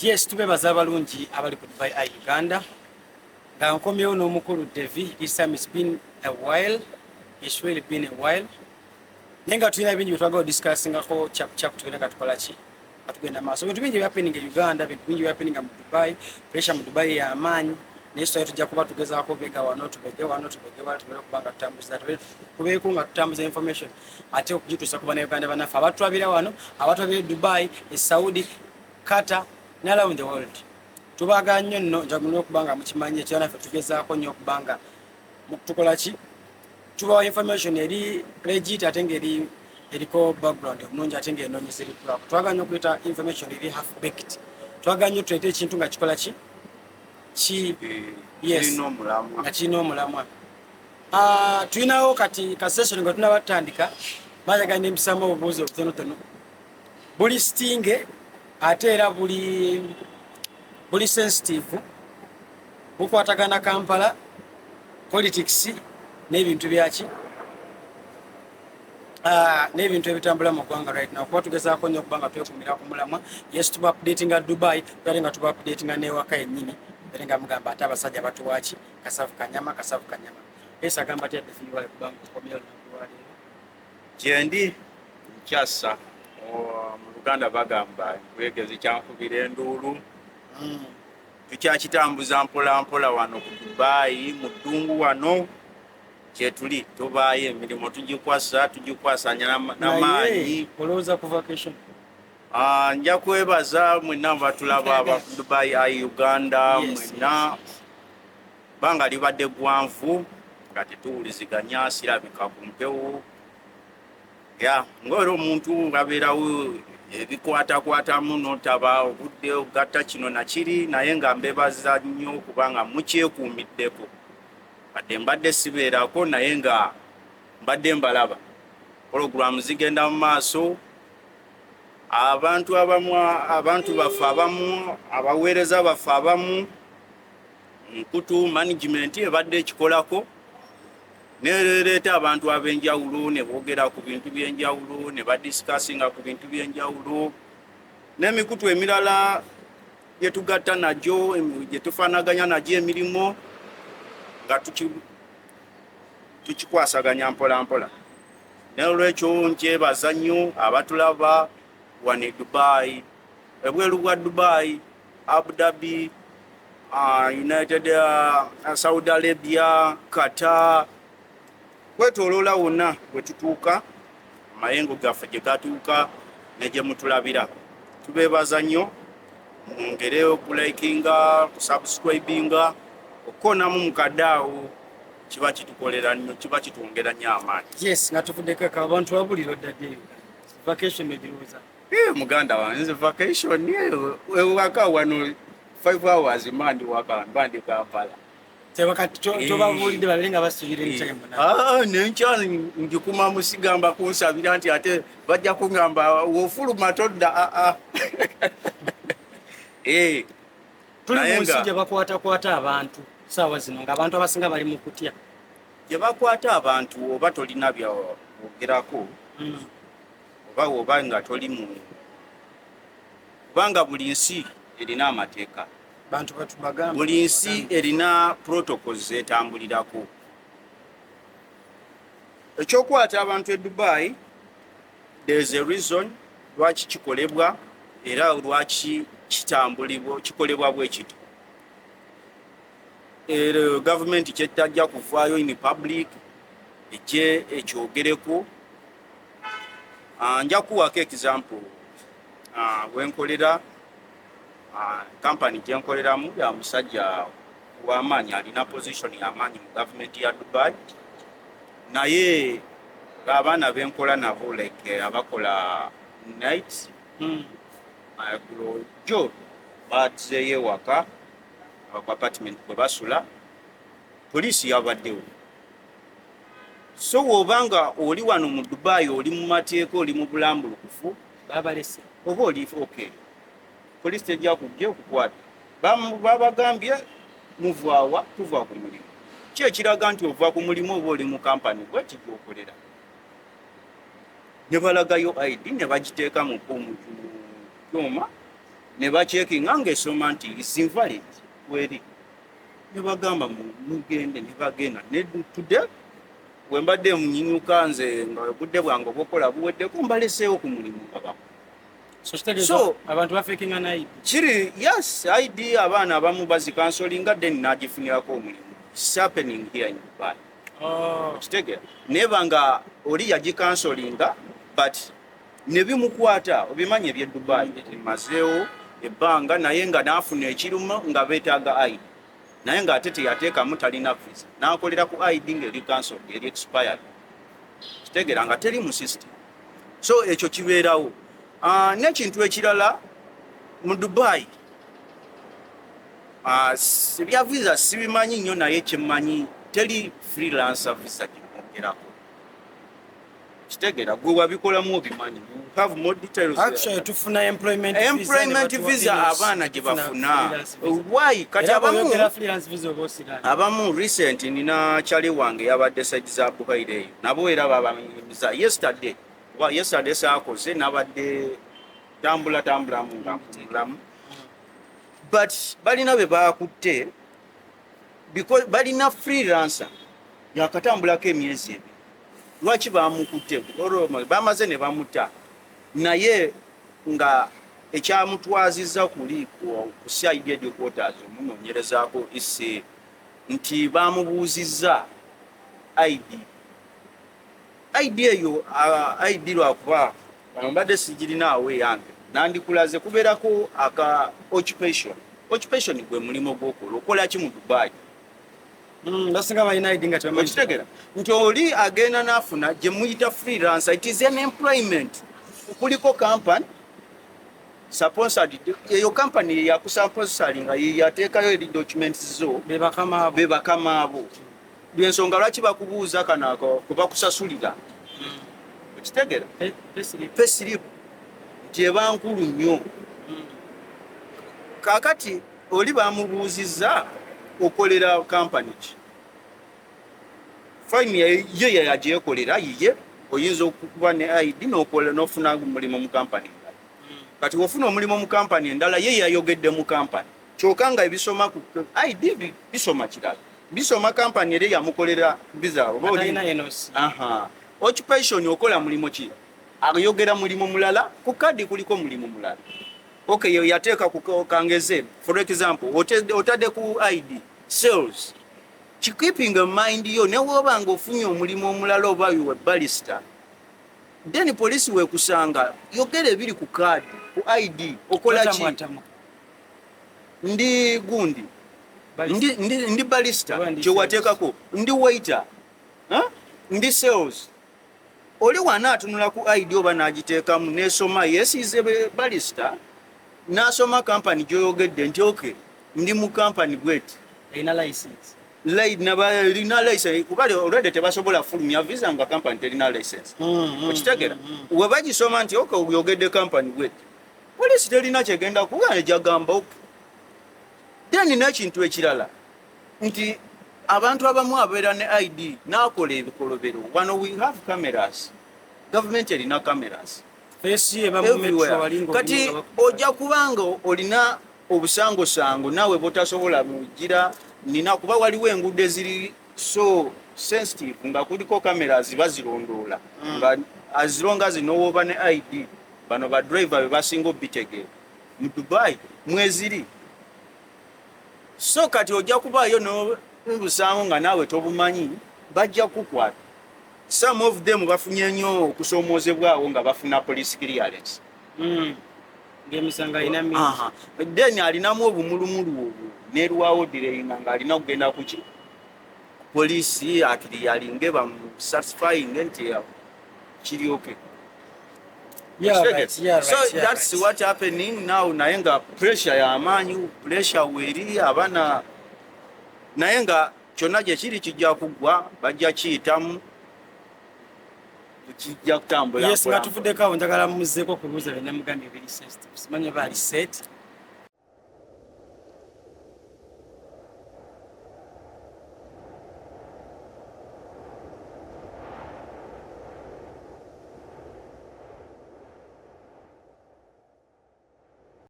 Yes, tubebaza abalungi abali ku Dubai Eye Uganda, nga nkomyewo n'omukulu Devi. This time it's been a while, it's really been a while, naye nga tulina bingi byetwagala odiscussingako chapuchapu. Tugenda nga tukola ki, nga tugenda maaso. Bintu bingi byahappening e Uganda, bintu bingi byahappeninga mu Dubai. Pressure mu Dubai y'amaanyi, naye sitayo tujja kuba tugezaako bega wano, tubege wano, tubege wano, tubere okuba nga tutambuza, tubeeko nga tutambuza information ate okugituusa ku Bannayuganda bannaffe abatulabira wano, abatulabira e Dubai, e Saudi, Qatar ne around the world. Tubaagala nnyo nno, njagala okuba nga mukimanyi ekyo. Naffe tugezaako nnyo okuba nga tukola ki, tubawa information eri legit ate ngaeri eriko background omulungi ate ngaenoonyezereddwako. Twagala nnyo okuleeta information eri half baked. Twagala nnyo tuleete ekintu nga kikola ki ki Yes. Kirina omulamwa. Nga kirina omulamwa. Ah, tulinawo kati ka session nga tunaba tutandika, bayagala nempisamu obubuuzo obutonotono buli stinge ate era buli sensitive, bukwatagana Kampala politics n'ebintu byaki. Ah, n'ebintu ebitambula mu ggwanga right now, kuba tugezaako nnyo okuba nga twekumira ku mulamwa. Yes, tuba updatinga Dubai, ate nga tuba updatinga n'ewaka yennyini, ere nga mugamba ate abasajja batuwaki kasavu kanyama, kasavu kanyama. Yes, agamba atya defiwale kubanga okomyewo olunaku lwaleero? Gyendi nkyassa. Mu Luganda bagamba nkwegezi kyankubira enduulu. Tukyakitambuza mpola mpola wano ku Dubai, mu ddungu wano kyetuli. Tubaayo emirimu tugikwasa, tugikwasanya n'amaanyi. Naye olowooza ku vacation? Ah, nja kwebaza mwenna batulaba aba Dubai Eye Uganda mwenna. Banga libadde gwanvu nga tetuwuliziganya, sirabika ku mpewo ya ngaera omuntu abeerawo ebikwatakwatamu notaba obudde ogatta kino nakiri, naye nga mbebaza nnyo kubanga mukyekuumiddeko. Badde mbadde sibeerako, naye nga mbadde mbalaba, pologulamu zigenda mu maaso. Abantu abamu, abantu baffe abamu, abaweereza baffe abamu, nkutu management ebadde ekikolako nereeta abantu ab'enjawulo ne boogera ku bintu by'enjawulo ne badiscussinga ku bintu by'enjawulo n'emikutu emirala gyetugatta nagyo, gye tufaanaganya nagyo emirimu, nga tukikwasaganya mpola mpola. N'olwekyo nkyebaza nnyo abatulaba wano e Dubai, ebweru bwa Dubai, Abu Dhabi, United, Saudi Arabia, Qatar, kwetoloola wonna bwe tutuuka, amayengo gaffe gye gatuuka ne gye mutulabira. Tubeebaza nnyo. Mwongere okulikinga, kusubscribinga, okukonamu mukadde awo, kiba kitukolera nnyo, kiba kitwongera nnyo amaanyi. Yes, nga tuvuddeko eka, abantu babulira oddadde Uganda, vacation egirowooza? Eh, muganda wange, nze vacation ewaka wano 5 hours mba ndi waka, mba ndi Kampala. Tobabuulidde babeere nga basuubira enkya yonna? Ah, nenkya ngikuma musigamba kunsabira nti ate bajja kuŋŋamba wofuluma todda. Aa. Eh, tuli naye mu nsi nga- gye bakwatakwata abantu saawa zino, ng'abantu abasinga bali mu kutya. Gye bakwata abantu, oba tolina byogerako, oba oba nga toli mu, kubanga buli nsi erina amateeka. Bantu batubagamba. Buli nsi erina protocols zetambulirako. Ekyokwata abantu e Dubai, there's a reason lwaki kikolebwa era lwaki kitambulibwa, kikolebwa bwe kito. Era gavumenti kyetajja kuvaayo in public ejje ekyogereko. Ah, nja kuwaako example. Ah, wenkolera, kampani gyenkoleramu ya musajja w'amaanyi, alina position y'amaanyi mu gavumenti ya Dubai, naye abaana benkola nabo, like abakola night, eggulo jo bazeeyo ewaka ku apartment kwe basula, poliisi yabaddewo. So woba nga oli wano mu Dubai, oli mu mateeka, oli mu bulambulukufu, babalese. Oba oli okay, poliisi tejja kujja okukwata. Babagambye muvaawa? Tuva ku mulimu. Ki ekiraga nti ova ku mulimu oba oli mu kampani bweti gyokolera? Ne balagayo ID ne bagiteeka mu kyuma. Ne bacheckinga ng'esoma nti is invalid, weri ne bagamba mugende, ne bagenda. Ne today bwe mbadde munyinyuka nze nga obudde bwange obwokola buweddeko, mbaleseewo ku mulimu nga bakola. So kitegeeza abantu bafakinga na ID? Kiri, yes, ID abaana abamu bazicancelinga, then nagifunirako omulimu. It's happening here in Dubai. Okitegeera? Neba nga oli yagicancelinga, but ne bimukwata. Obimanyi eby'e Dubai, mazeewo ebbanga, naye nga naafuna ekiruma nga beetaaga ID, naye ng'ate teyateekamu, talina visa, n'akolera ku ID ng'eri cancelled, eri expired. Kitegeera nga teri mu system. So ekyo kibeerawo. N'ekintu ekirala mu Dubai, ebya visa sibimanyi nnyo, naye kyemmanyi teri freelancer visa gyemwogerako. Kitegeera gwe wabikolamu, obimanyi. You have more details. Actually tufuna employment visa, employment ne batuwa visa NOC, abaana gye tufuna bafuna. freelance visa. Why kati Era abamu bw'oyogera freelance visa oba osiranye. Abamu recent nina kyali wange yabadde side za Buhaire eyo, nabo era babanyumiza yesterday, kuba yesterday saakoze, nabadde tambula tambulamu nga mpumulamu, but balina be bakutte because balina freelancer yakatambulako emyezi 2. Lwaki bamukutte? Olwo bamaze ne bamuta, naye nga ekyamutwaziza kuli ku CID headquarters omunoonyerezaako ise nti bamubuuzizza ID. ID eyo, ID lwakuba mbadde sigirinaawo eyange, nandikulaze. Kubeerako aka occupation. Occupation gwe mulimu gwokola. Okola ki mu Dubai? Basinga balina ID nga tebamanyi. Okitegeera nti oli agenda n'afuna gye muyita freelancer, it is an employment, kuliko company sponsored. Eyo company yakusponsoringa, yateekayo eri documents zo. Be bakama abo. Be bakama abo. Lwensonga lwaki bakubuuza kano ako kwe bakusasulira. Okitegeera? Payslip. Payslip nti eba nkulu nnyo. Kaakati oli bamubuuzizza okolera kampani ki? Fine, ye yagyekolera yiye. Oyinza okuba ne ID n'okola n'ofuna omulimu mu kampani endala. Kati wofuna omulimu mu kampani endala, ye yayogedde mu kampani, kyokka nga ebisoma ku ID bisoma kirala, bisoma kampani eri yamukolera visa oba oli Atalina NOC. Aha. Occupation, okola mulimu ki? Ayogera mulimu mulala, ku kadi kuliko mulimu mulala. Okay, yo yateeka ku kangeze, for example, otadde ku ID sales. Keeping in mind yo ne woba nga ofunye omulimu omulala oba you a barista, then police wekusanga, yogera ebiri ku kadi, ku ID. Okola ki? Totamwatamu. Ndi gundi. Barista. Ndi barista. Oba ndi Kyewateekako ndi waiter. Huh? Ndi sales. Oli wana atunula ku ID oba n'agiteekamu nesoma, yes, is a barista, n'asoma company gy'oyogedde nti okay, ndi mu company bweti. Erina license. Lina license, kuba already tebasobola fulumya visa nga company terina license. Okitegeera? We bagisoma nti okay, oyogedde company bweti, poliisi terina kyegenda kuba ejagamba okay. Then n'ekintu ekirala nti abantu abamu abeera ne ID n'akola ebikolobero. Wano we have cameras, gavumenti erina cameras Face eba mu metro everywhere. wali nga Kati olina ojja kubanga olina obusangosango naawe botasobola mugira nina, kuba waliwo enguudo eziri so sensitive nga kuliko cameras bazirondoola, nga as long as nowooba ne ID, bano ba driver be basinga obitegeera mu Dubai mweziri. So kati ojja kubaayo n'obusango nga naawe tobumanyi, bajja kukwata. Some of them bafunye nnyo okusoomoozebwawo nga bafuna police clearance. Ng'emisango alina mingi. Aha. Then alinamu obumulumulu obwo nerwawo direyinga ng'alina kugenda kuki poliisi aclearinge, bamusatisfying nti kiri okay. Yeah, So right, yeah, that's right. what happening now, naye nga pressure y'amaanyi, pressure weeri abaana, naye nga kyonna gye kiri kijja kuggwa, bajja kiyitamu, kijja kutambula. Yes, nga mpola. tuvuddeko awo, njagala muzzeeko okubuuza bye namugambye ebiri sensitive. Simanyi oba ali set.